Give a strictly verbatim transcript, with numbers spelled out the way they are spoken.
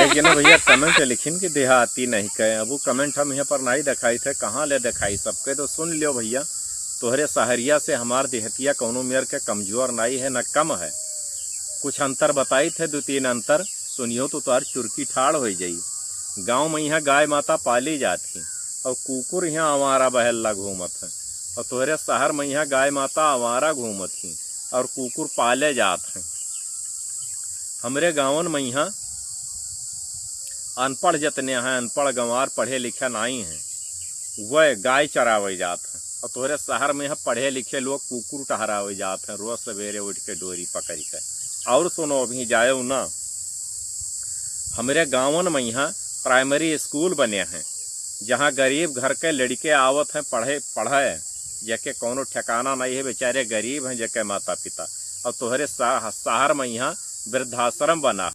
लेकिन भैया, कमेंट लिखिन कि देहाती नहीं कहे। अब वो कमेंट हम यहाँ पर नहीं दिखाई थे, कहाँ ले दिखाई? सबके तो सुन लियो भैया, तोहरे सहरिया से हमार देहतिया कौनो मेर के कमजोर नहीं है, न कम है। कुछ अंतर बताई थे, दो तीन अंतर सुनियो तो तोहर चुरकी ठाड़ हो जाई। गाँव में यहाँ गाय माता पाली जात ही, और कुकुर यहाँ आवारा बहल्ला घूमत है, और तोहरे शहर में यहाँ गाय माता आवारा घूमत ही और कुकुर पाले जात हैं। हमरे गाँवन में यहाँ अनपढ़ जतने हैं, अनपढ़ गंवार पढ़े लिखे नाई हैं, वह गाय चरावे जात हैं। और तोहरे शहर में यहाँ पढ़े लिखे लोग कुकुर टहरावे जात हैं, रोज सवेरे उठ के डोरी पकड़ के। और सुनो, अभी जायो ना, हमरे गाँवन में यहाँ प्राइमरी स्कूल बने हैं, जहाँ गरीब घर के लड़के आवत हैं पढ़े, पढ़े, जेके कौनो ठिकाना नहीं है, बेचारे गरीब हैं जेके माता पिता। और तोहरे शह-, शहर में यहाँ वृद्धाश्रम बना